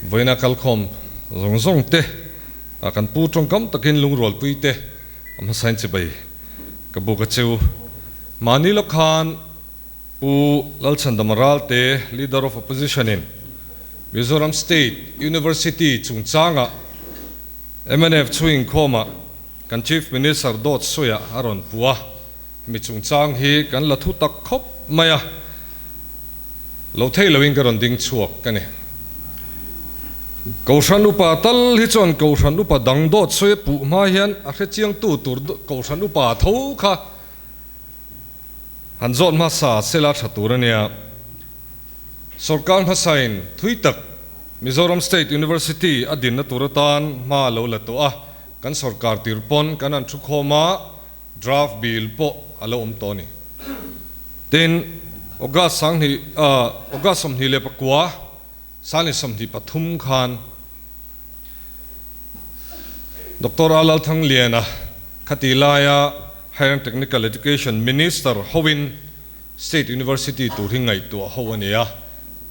Vawiina kalkhawm zawng zawng te kan pu tawngkam takin lungrualpui te a hmasain chibai ka buk a cheu. Mahni lawk khan Pu Lalchhandama Ralte, Leader of Opposition in Mizoram State University chungchanga mnf chhung inkhawmah kan Chief Minister dawt sawiah a rawn pu a, hemi chungchang hi kan la thu tak khawp mai a, lo thei loin ka rawn ding chhuak ka ni. Kohhran upa tal hi chuan Kohhran upa dang dawt sawi a puh hma hian a hrechiangtu tur Kohhran upa tho kha Han zawt hmasa sela tha tur a nia. Sorkar hmasain thui tak Mizoram State University a dinna tur atan hma a lo la tawh a, kan sorkar tir pawn kan han thu khawm a, draft bill pawh a lo awm tawh a ni. Tin, August sanghnih August 29, Sangni 23 khan Doctor A Lalthangliana khati laia Higher and Technical Education Minister hoin State University tur hi ngaihtuah ho a ni a,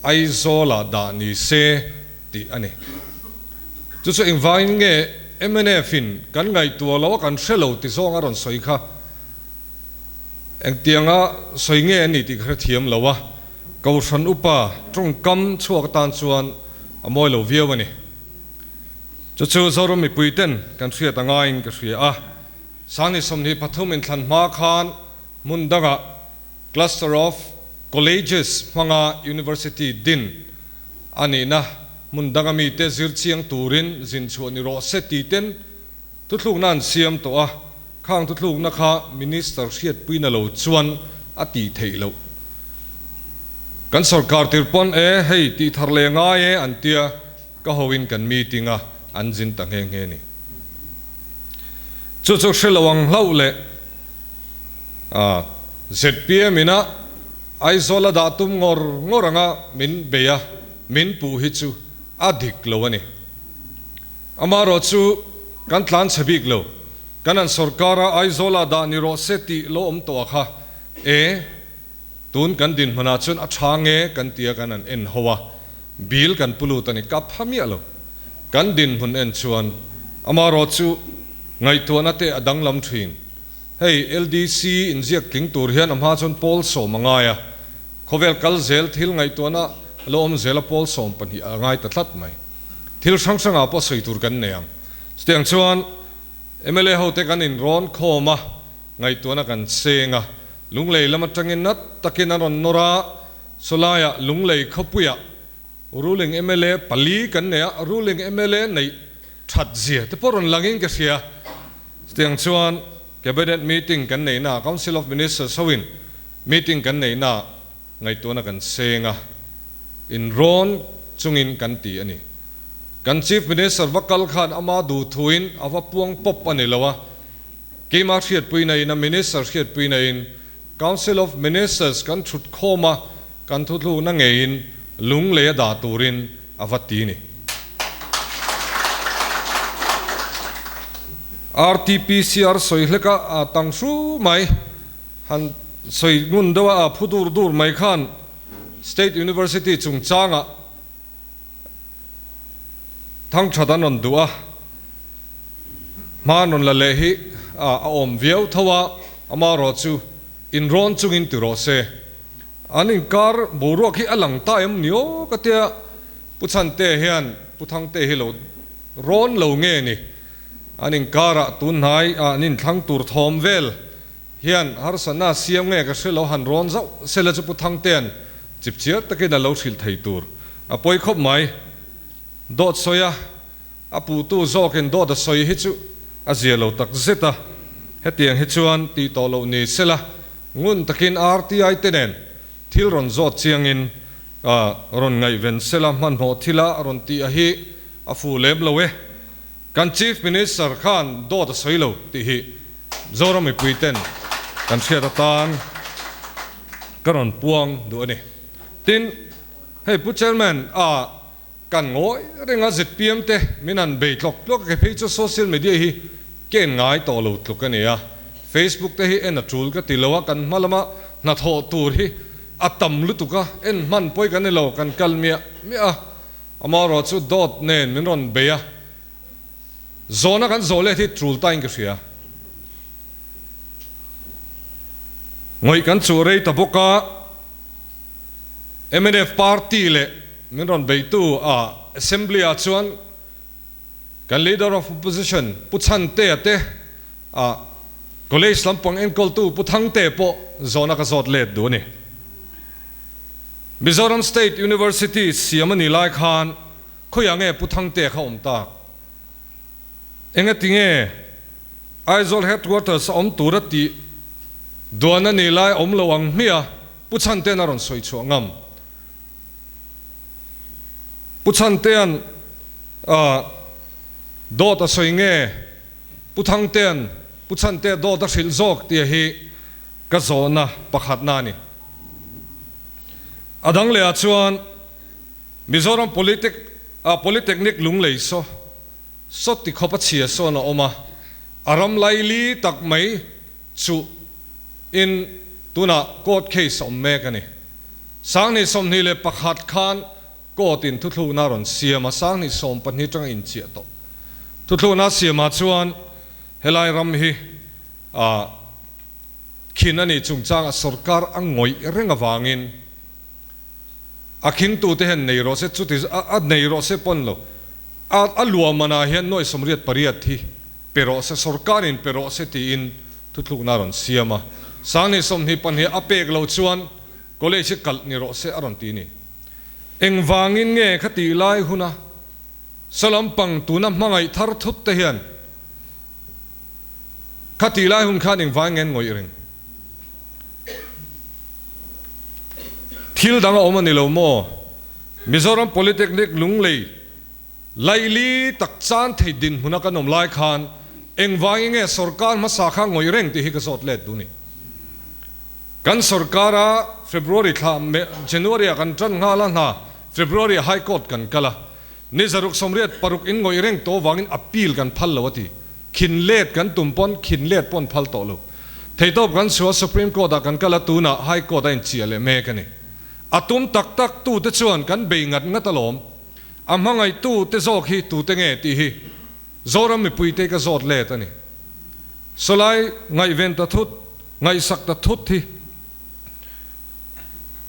Aizawl-ah dah ni se tih a ni. Chu chu engvangin nge MNF-in kan ngaihtuah lo a kan hre lo ti zawng a rawn sawi kha engtianga sawi nge a ni tih ka hrethiam lo a. Kohhran upa tawngkam chhuak atan chuan a mawi lo viau a ni. Chu chu Zoram mipui ten kan hriat a ngaiin ka hria a. Sangni 23 inthlan hma khan hmun dangah Cluster of Colleges hmanga University din a nihna hmun danga mite zir chiang turin zin chhuah ni rawh se ti ten thuthlukna an siam tawh a, khang thuthlukna kha Minister hriatpuina lo chuan a tih theih loh. Kan sorkar tir pawn e, hei tih thar leh ngai e an tia ka hoin kan meeting a an zin ta nghe nghe ni. Chu chu hre lo ang hlauh leh a zpm ina Aizawl a dah tum ngawr ngawr anga min bei a, min puh hi chu a dik lo a ni. Amaherawh chu kan tlan chhe bik lo. Kan an sorkara Aizawla dah ni rawh se tih lo awm tawh a kha e, tun kan dinhmunah chuan a tha nge kan tia kan han en ho a, bill kan pu lut a ni ka pha miah lo. Kan dinhmun en chuan amaherawh chu ngaihtuahna te a danglam thin. Hei LDC inziak tling tur hian a hma chuan pawl sawm a ngai a, khawvel kal zel thil ngaihtuahna lo awm zel a pawl 12 a ngai ta tlat mai. Thil hrang hrangah pawh sawi tur kan nei ang. Chutiang chuan mla hote kan inrawn khawm a, ngaihtuahna kan cheng a, Lunglei lam atangin nat takin an rawn nawr a, sawlaiah Lunglei khawpuiah ruling mla pali kan nei a, ruling mla neih that zia te pawh rawn langin ka hria. Chutiang chuan Cabinet meeting kan neihnaah, Council of Ministers hoin meeting kan neihnaah ngaihtuahna kan seng a, inrawn chungin kan ti a ni. Kan Chief Minister va kal khan ama duh thuin a va puang pawp a ni lo a, keimah hriatpuina in a Minister hriatpuina in Council of Ministers kan thut khawm a, kan thuthlukna ngeiin lunglei a dah turin a va ti ni. RTPCR sawi hlek a, a tang hru mai. Han sawi ngun deuh a, a phu dur dur mai khan State University chungchangah thangthat an rawn duh a, hma an rawn la leh hi a awm viau tho a, amaherawh chu inrawn chungin ti rawh se. An inkar boruak hi a lang ta em ni aw ka tia, Pu Chhante hian Pu Thangte hi lo rawn lo nge ni, an inkarah tunhnai ah an inthlang tur thawm vel hian harsatna a siam nge ka hre lo han rawn zauh sela chu Pu Thangtea'n chipchiar takin a lo hrilh thei tur a pawi khawp mai. Dawt sawi a, a puhtu zawkin dawt a sawi hi chu a zia lo tak zet a, hetiang hi chuan tih tawh loh ni sela ngun takin RTI te nen thil rawn zawt chiangin rawn ngaihven sela hmanhmawh thila rawn tih a hi a fuh lem lo e. Kan Chief Minister khan dawt a sawi lo tih hi Zoram mipui ten kan hriat atan ka rawn puang duh a ni. Tin, hei Pu Chairman a kan ngawi reng a zpm te min han bei tlawk tlawk a, kei phei chu social media hi ka en ngai tawh lo tluk a ni a, Facebook te hi en a tul ka ti lo a, kan hma lama hnathawh tur hi a tam lutuk a, en hman pawi kan ni lo, kan kal miah miah a. Amaherawh chu dawt nen min rawn bei a, zawhna kan zawh let hi tul tain ka hria. Ngawih kan chuh rei ta bawk a, mnf party leh min rawn beitu a Assembly ah chuan kan Leader of Opposition Pu Chhantea te a College lampang enkawltu Pu Thangtea pawh zawhna ka zawt let duh a ni. Mizoram State University siam a nih lai khan khawiah nge Pu Thangtea kha awm tak? Engati nge Aizawl Headquarters a awm tur a tih duan a nih lai awm lo ang hmiah Pu Chhantea'n a rawn sawi chhuah ngam? Pu Chhantea'n dawt a sawi nge Pu Thangtea'n Pu Chhantea dawt a hrilh zawk tih hi ka zawhna pakhatna a ni. A dang lehah chuan Mizoram Politic ah Polytechnic lunglei saw saw ti khawp a chhia sawn a awm a, a ram laili tak mai chu in tunah court case a awm mek a ni. 2021 khan court in thuthlukna a rawn siam a, 2012 atanga inchiah tawh thuthlukna siamah chuan helai ram hi ah Khin a nih chungchangah sorkar a ngawih reng avangin a khingtute hian nei rawh se, chuti a nei rawh se pawn lo, a a luahmanah hian nuai 88 hi pe rawh se, sorkarin pe rawh se tiin thuthlukna a rawn siam a. 2022 a pek loh chuan college hi kalh ni rawh se a rawn ti ni. Engvangin nge khatih lai huna Sawlampang tuna hmangaih thar thut te hian Kha tih lai hun khan engvai nge an ngawih reng? Thil dang a awm a ni lo maw? Mizoram Polytechnic Lunglei laili tak chan thei dinhmuna kan awm lai khan engvangin nge sorkar hmasa kha ngawih reng tih hi ka zawt let duh ni. Kan sorkara February thla January ah kan tan nghal a hna February ah High Court kan kal a. Ni 686 in ngawih reng tawh vangin appeal kan phal lo a ti. Khin let kan tum pawn khin let pawh an phal tawh lo. Theitawp kan chhuah Supreme Court ah kan kal a tunah High Court a inchiah leh mek a ni. A tum tak tak tu te chuan kan bei ngat ngat alawm. A hmangaih tu te zawk hi tu te nge tih hi Zoram mipui te ka zawt let a ni. Sawlai ngaihven ta thut, ngaihsak ta thut hi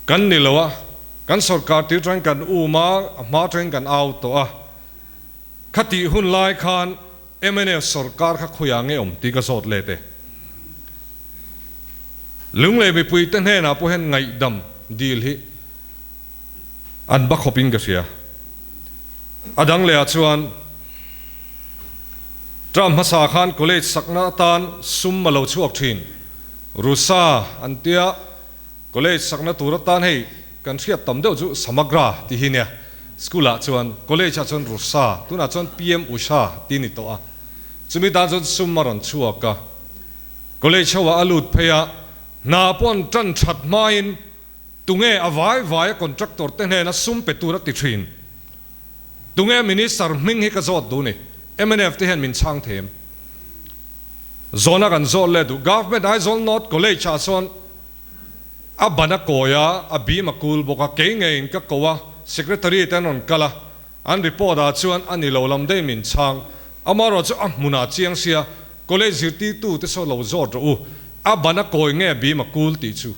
kan ni lo a. Kan sorkar tir tangin kan um a, a hma tangin kan au tawh a. Khatih hun lai khan mnf sorkar kha khawiah nge awm tih ka zawt let e. Lunglei mipuite hnenah pawh hian ngaihdam dil hi an ba khawpin ka hria. A dang lehah chuan term hmasa khan college sakna atan sum a lo chhuak thin. Rusa an tia. College sakna tur atan hei kan hriat tam deuh chu Samagra tih hi nia. School ah chuan college ah chuan Rusa, tunah chuan PM Usha tih ni tawh a. Chumi tan chuan sum a rawn chhuak a. College ho ah a lut phei a, hna pawh an tan that hmain tunge a vai vai a contractor te hnena sum pe tur a ti thin. Tunge Minister hming hi ka zawt duh ni. Mnf te hian min chhang thei em? Zawhna kan zawt leh duh. Government Aizawl North College ah chuan a ban a kawi a, a bim a kul bawk a, kei ngeiin ka ko a, Secretary te an rawn kal a, an report ah chuan a ni lo lam daih min chhang. Amaherawh chu a hmunah chiang sia, College zirtirtu te saw lo zawt rawh u, a ban a kawi nge a bim a kul tih chu.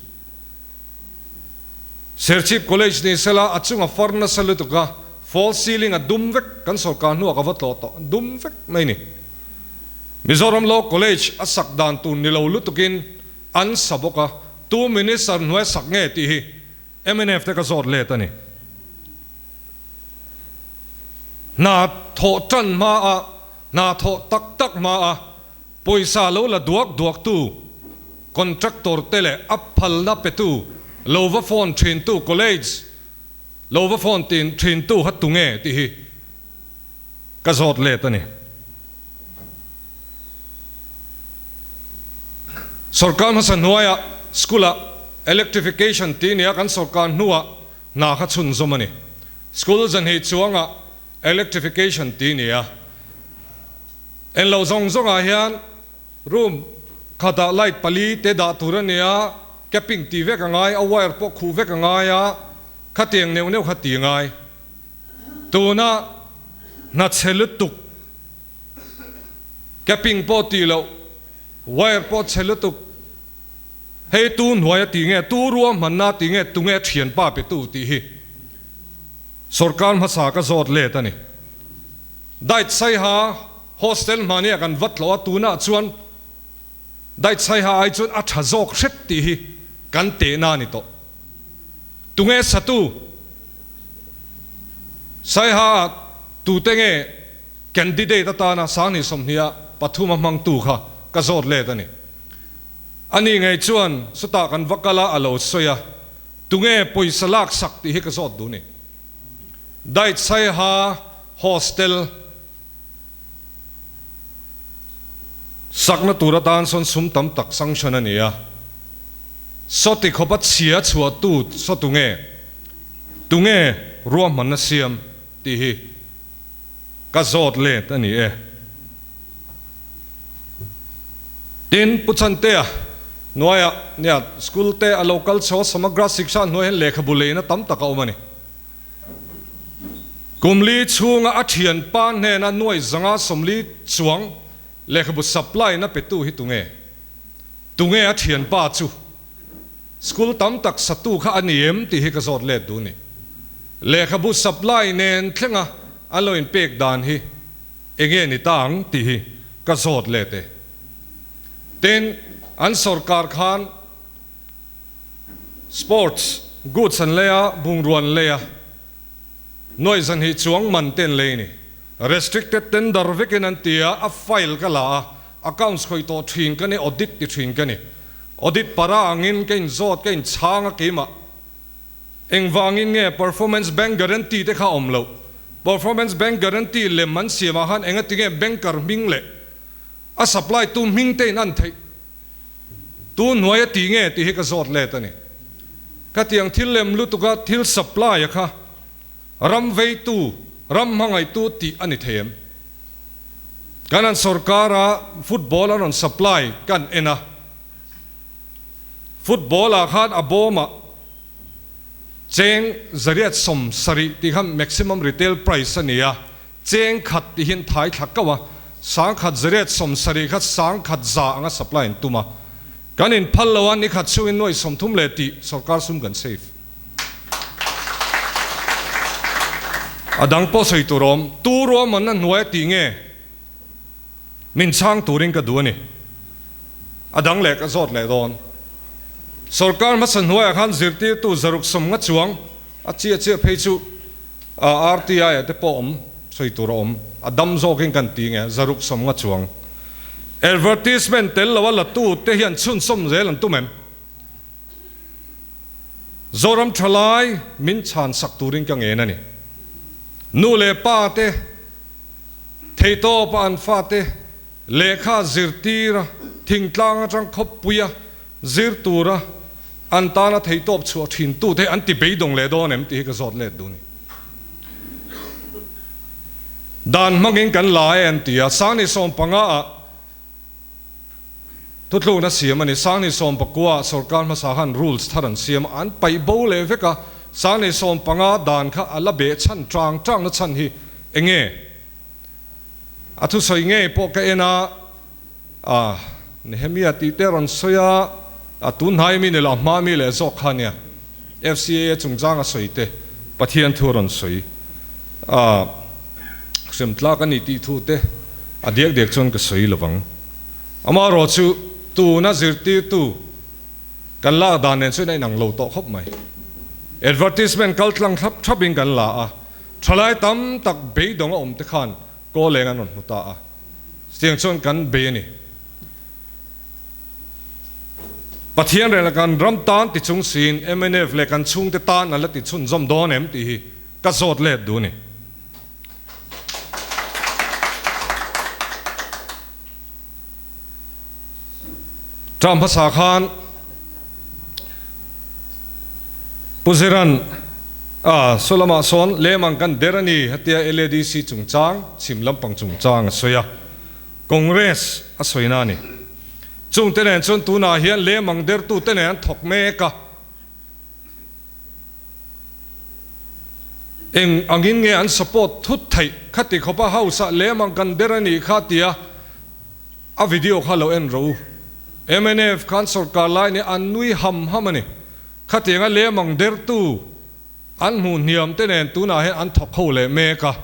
Serchhip College ni sela a chunga far nasa lutuk a, false ceiling a dum vek, kan sorkar hnuah ka va tlawh tawh, dum vek mai ni. Mizoram Law College a sak dan tur ni lo lutukin an sa bawk a, tu Minister hnuai sak nge tih hi mnf te ka zawt let a ni. Hna thawh tan hma a, hna thawh tak tak hma a, Pawisa lo la duak duaktu contractor te leh a phalna petu lo va phone thintu college lo va phone tin thintu ha tunge tih hi ka zawt let a ni. Sorkar hmasa hnuaiah school ah electrification tih nia kan sorkar hnuah hna kha chhunzawm a ni. School zanhei chuangah electrification tih nia. En lo zawng zawngah hian room khatah light pali te dah tur a nia, capping tih vek a ngai, a wire pawh khuh vek a ngai a, khatiang neuh neuh kha ti a ngai. Tuna hna chhe lutuk, capping pawh tih loh, wire pawh chhe lutuk, hei tu hnuaia tih nge, tu ruahmanna tih nge, tunge thianpa petu tih hi sorkar hmasa ka zawt let a ni. Diet Saiha hostel hmahniah kan va tlawh a, tunah chuan Diet Saiha ai chuan a tha zawk hret tih hi kan tehna a ni tawh. Tunge satu? Saiha tute nge candidate atana Sanghnih sawmhniha pathuma hmangtu kha ka zawt let a ni. Ani ngei chuan chutah kan va kal a, a lo sawi a, tunge pawisa laksak tih hi ka zawt duh ni. Diet Saiha hostel Sakna tur atan sawn sum tam tak sanction a ni a, sawti khawpa chhia chhuahtu saw tunge, tunge ruahmanna siam tih hi ka zawt let a ni e. Tin, Pu Chantea hnuaiah nia school te a lo kal chho a, Samagra Shiksha hnuai hian lehkhabu leina tam tak a awm a ni. Kum li chhunga a thianpa hnena nuai zanga 40 chuang lehkhabu supply na petu hi tunge? Tunge a thianpa chu? School tam tak satu kha a ni em tih hi ka zawt let duh ni. Lehkhabu supply nen thlenga an lo inpek dan hi enge ni ta ang tih hi ka zawt let e. Tin, an sawrkar khan Sports goods an lei a, bungrua an lei a, nuaih zanhnih chuang man te an lei a ni. Restricted tender vekin an ti a, a file ka la a, accounts khawih tawh thin ka ni, audit ti thin ka ni. Audit para angin ka inzawt, ka inchhang a keimah. Engvangin nge performance bank guarantee te kha a awm loh? Performance bank guarantee lem an siamah khan engatinge banker hming leh a supply tu hming te in an theih? Tu hnuai a ti nge tih hi ka zawt let a ni. Ka tiang thil lem lutuka thil supply a kha ram veitu, ram hmangaihtu tih a ni thei em? Kan an sorkara football an rawn supply kan en a, football ah khan a bawmah cheng 870 tih kha maximum retail price a ni a, Cheng khat ti hian thai thla kau a, 1870 kha 1100 anga supply an tum a. Kan in phal lo a, ni khat chhungin nuai 30 leh tih sorkar sum kan save. A dang pawh sawi tur awm, tu ruahmanna hnuai a tih nge min chhang turin ka duh a ni. A dang leh ka zawt leh dawn. Sorkar hmasa hnuaiah khan zirtirtu 650 chuang a chiah chiah phei chu RTI ah te pawh awm sawi tur a awm, a dam zawkin kan ti nge 650 chuang. Advertisement tel lo a la tu te hian chhunzawm zel an tum em? Zoram thalai min chhan sak turin ka ngen a ni. Nu leh pa te theitawpa an fate lehkha zirtira thingtlang atang khawppuia Zir tura an tana theihtawp chhuah thin tute an ti beidawng leh dawn em tih hi ka zawt let duh a ni. Dan hmangin kan la e an ti a, 2015 ah thutlukna siam a ni, 2019 ah sorkar hmasa khan rules thar an siam a, an paih bo leh vek a, 2015 dan kha a la beh chhan tang tangna chhan hi enge? A thusawi ngei pawh ka en a. A, Nehemia tih te rawn sawi a, a tun hnai mi ni lo, a hma mi leh zawk kha nia. FCAA chungchang a sawi te, Pathian thu a rawn sawi. A, hrem tlak a ni tih thu te a diak diak chuan ka sawi lo vang. Amaherawh chu tuna zirtirtu kan lak dan nen chuan a inang lo tawh khawp mai. Advertisement kal tlang thlap thlapin kan la a, thalai tam tak beidawng a awm te khan kawl eng an rawn hmu ta a. Chutiang chuan kan bei a ni. Pathian reng leh kan ram tan ti chung siin mnf leh kan chhungte tan an la ti chhunzawm dawn em tih hi ka zawt let duh a ni. Term hmasa khan Pu Ziran a saw lamah sawn lemang kan der a ni hetia LADC chungchang chhim lampang chungchang a sawi a, Congress a sawina a ni. Chungte nen chuan tunah hian lemang dertute nen an thawk mek a. Eng angin nge an support thut theih khati khawpa house ah lem ang kan der a nih kha tia a video kha lo en rawh u. Mnf khan sorkar lai nih an nui ham ham a ni. Khatianga lem ang dertu an hmuh hniam te nen tunah hian an thawk ho leh mek a.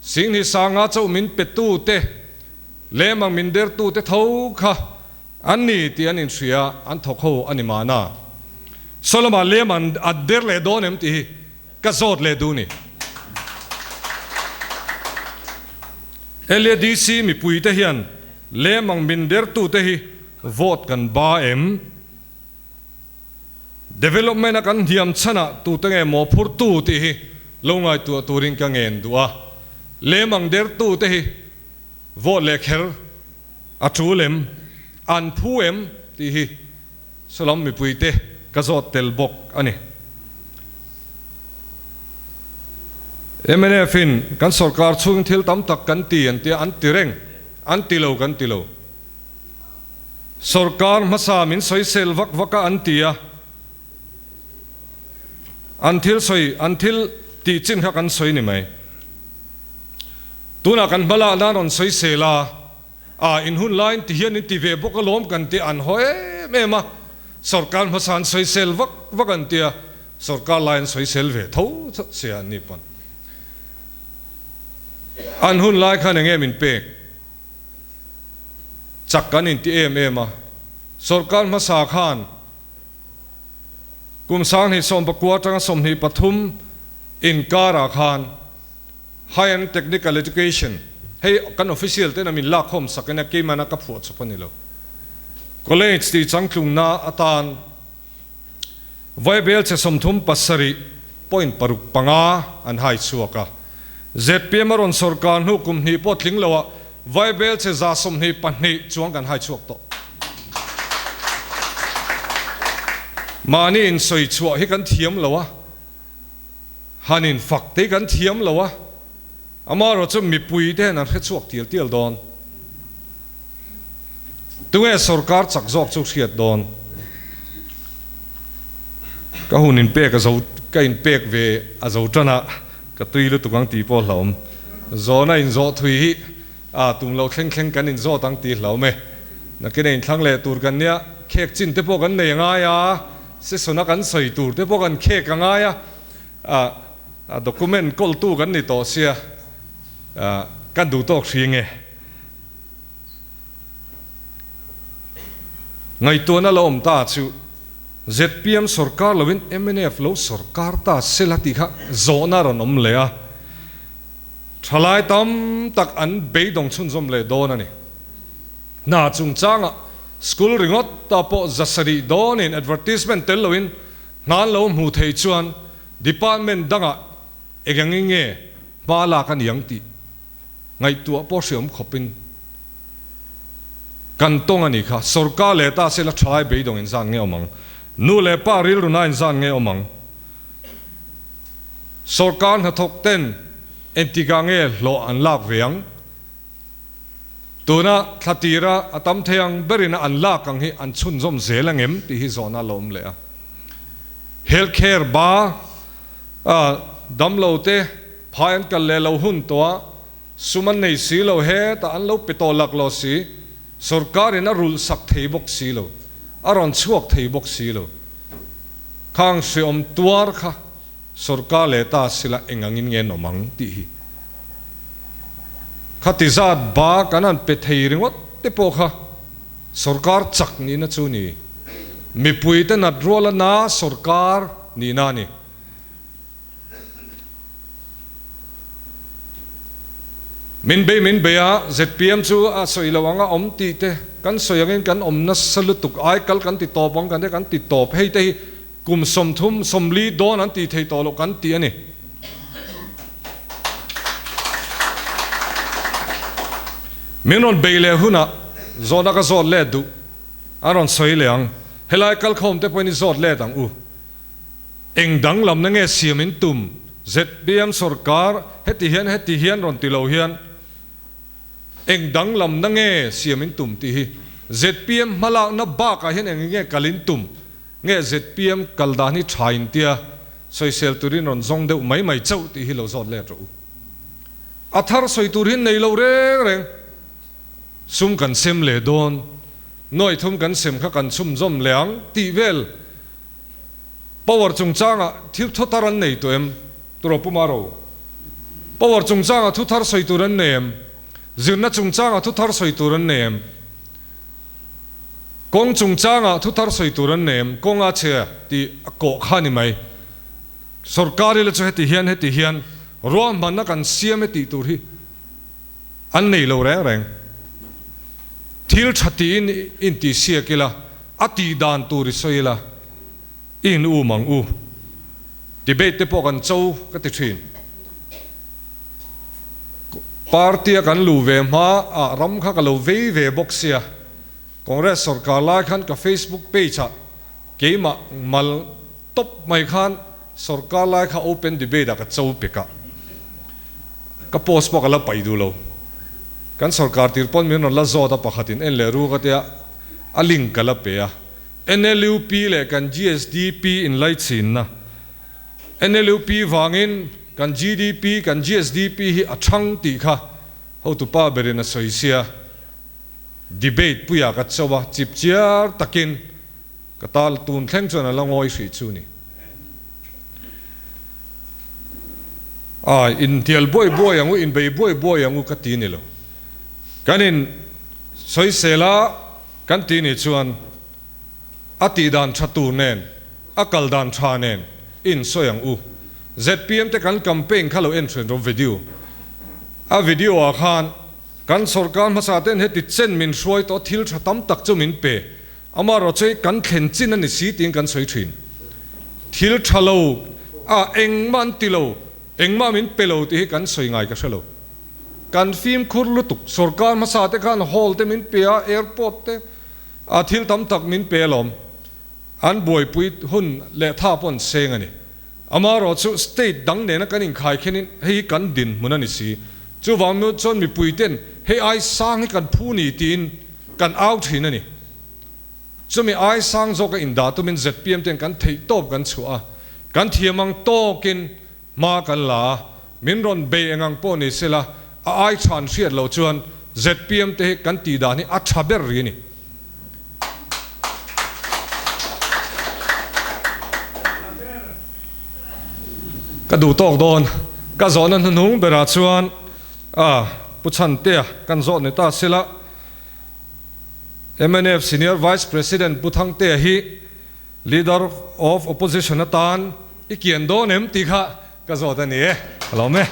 Singni sanga chauh min petu te lem ang min dertu te tho kha an ni tih an inhria an thawk ho a ni mahna. Saw lamah lem an a der leh dawn em tih hi ka zawt leh duh ni. LADC mipui te hian lem ang min dertu te hi vote kan ba em? Development a kan hniam chhanah tute nge mawhphurtu tih hi lo ngaihtuah turin ka ngen duh a. Lem ang dertu te hi vote leh kher a tul em, an phu em tih hi Salam mipuite ka zawt tel bawk a ni. Mnf in kan sorkar chhungin thil tam tak kan ti an tia, an ti reng, an ti lo kan ti lo. Sorkar hmasa min sawisel vak vak a an ti a, an thil sawi, an thil tih chin kha kan sawi ni mai. Tunah kan hma lah nan rawn sawisel a, a in hun laiin ti hian in ti ve bawk alawm kan ti an haw em em a, sorkar hmasa an sawisel vak vak an ti a, sorkar lai an sawisel ve tho sia an ni pawn. An hun lai khan enge min pek? Chak kan inti em em a, sorkar hmasa khan kum 2019 atanga 23 inkarah khan High and Technical Education, hei kan official ten a min lakkhawm sak ania keimahna ka phuah chawp a ni lo, College tih changtlungna atan Vaibel che 37.65 an hai chhuak a, zpm a rawn sorkar hnu kum hnih pawh tling loah Vaibel che 22 chuang kan hai chhuak tawh. Mahni insawi chhuah hi kan thiam lo a, han infak te hi kan thiam lo a, amaherawh chu mipui te hian an hre chhuak tial tial dawn. Tunge sorkar chak zawk chu hriat dawn? Ka hun inpek a zo, ka inpek ve a zo tan a, ka tui lutuk ang tih pawh hlauhawm. Zawhna inzawh thui hi a tum lo thleng thleng kan inzawt ang tih hlauhawm e. Nakin a inthlang leh tur kan nia, khek chin te pawh kan nei a ngai a, session a kan sawi tur te pawh kan khek a ngai a, a document kawltu kan ni tawh sia, kan duh tawk hri nge. Ngaihtuahna lo awm ta chu zpm sorkar loin mnf lo sorkar ta sela tih kha zawhna a rawn awm leh a, thalai tam tak an beidawng chhunzawm leh dawn a ni. Hna chungchangah school ringawt ta pawh 700 dawnin advertisement tel loin hna an lo hmu thei chuan department dangah eng angin nge hma lak a ni ang tih ngaihtuah pawh hriawm khawpin kan tawng a nih kha. Sorkar leh ta sela thalai beidawng in zan nge awm ang? Nu leh pa rilru na in zan nge awm ang? Sorkar hnathawk ten engtikah nge hlawh an lak ve ang? Tuna thla tira a tam thei ang berin a an lak ang hi an chhunzawm zel ang em tih hi zawhna a lo awm leh a. Health care ba a damlo te Phai an kal leh lo hun tawh a, sum an nei si lo, hetah an lo pe tawh lak lo si, sorkarin a rulh sak thei bawk si lo, a rawn chhuak thei bawk si lo. Khang hreawm tuar kha sorkar leh ta sila eng angin nge an awm ang tih hi. Khati zat ba kan han pe thei ringawt te pawh kha sorkar chak nihna chu ni, mipuite nat ruala na sorkar nihna a ni. Min bei min bei a, zpm chu a sawi lo ang a awm tih te kan sawi angin kan awm nasa lutuk ai kal kan ti tawp ang kan ti kan ti tawp hei te hi kum 30 40 dawn an tih thei tawh loh kan ti a ni. Min rawn bei leh hunah zawhna ka zawt let duh a rawn sawi leh ang, helai kalkhawm te pawhin i zawt let ang u. Eng danglamna nge siam in tum? Zpm sorkar heti hian heti hian rawn ti lo hian eng danglamna nge siam in tum tih hi zpm hmalakna bakah hian eng nge kal in tum nge zpm kal dan hi tha in tia Sawisel turin rawn zawng deuh mai mai chauh tih hi lo zawt let rawh u. A thar sawi tur hi nei lo reng reng. Sum kan sem leh dawn, nuai thum kan sem kha kan chhumzawm leh ang tih vel power chungchangah thil thu thar an nei tawh em? Turaw Pu Maro, Power chungchangah thu thar sawi tur an nei em? Zirna chungchangah thu thar sawi tur an nei em? Kawng chungchangah thu thar sawi tur an nei em? Kawng a chhe tih a kawh kha a ni mai. Sorkar ila chu heti hian heti hian ruahmanna kan siam e tih tur hi an nei lo reng reng. Thil tha tiin intihsiak ila, a tih dan tur i sawi ila, i in um ang u. Debate te pawh kan cho ka ti thin. Party a kan luh ve hma ah ram kha ka lo vei ve bawk sia. Congress sorkar lai khan ka Facebook page ah keimah mal tawp mai khan sorkar lai kha open debate ah ka cho pek a. Ka post pawh ka la paih duh lo. Kan sorkar tir pawn min rawn la zawt a pakhat in en leh ru ka tia a link ka la pe a. NLUP leh kan GSDP inlaichinna, NLUP vangin kan GDP, kan GSDP hi a chhang tih kha hotupa berin a sawi sia. Debate puiah ka cho a, chip chiar takin ka tal tun thleng chuan a la ngawi hrih chu ni. Ai, intial buai buai ang u, inbei buai buai ang u ka ti ni lo. Kan in sawisel a. Kan tih nih chuan a tih dan tha tur nen, a kal dan tha nen i insawi ang u. Zpm te kan campaign kha lo en ṭhen rawh video. A video ah khan kan sorkar hmasa ten heti chen min hruai tawh thil tha tam tak chu min pe. Amaherawhchu hei kan thlen chin a ni si tiin kan sawi ṭhin. Thil tha lo a engmah an ti lo, engmah min pe lo tih hi kan sawi ngai ka hre lo. Kan fimkhur lutuk, sorkar hmasa te khan hall te min pe a, airport te a thil tam tak min pe alawm. An buaipui hun leh tha pawh an seng a ni. Amaherawh chu state dang nena kan inkhai khenin hei hi kan dinhmun a ni si. Chuvang miu chuan mipui ten hei ai sang hi kan phu ni tiin kan au thin a ni. Chumi ai sang zawka indah tumin zpm ten kan theihtawp kan chhuah a, kan thiam ang tawkin Hma kan la a, min rawn bei eng ang pawh ni sela, a ai chhan hriat loh chuan zpm te hi kan tih dan hi a tha ber ri a ni. Ka duh tawk dawn. Ka zawhna hnuhnung berah chuan a Pu Chhantea kan zawh ni ta sela, mnf Senior Vice President Pu Thangtea hi Leader of Opposition atan i kian dawn em tih kha ka zawt a ni e. Ka lawm e.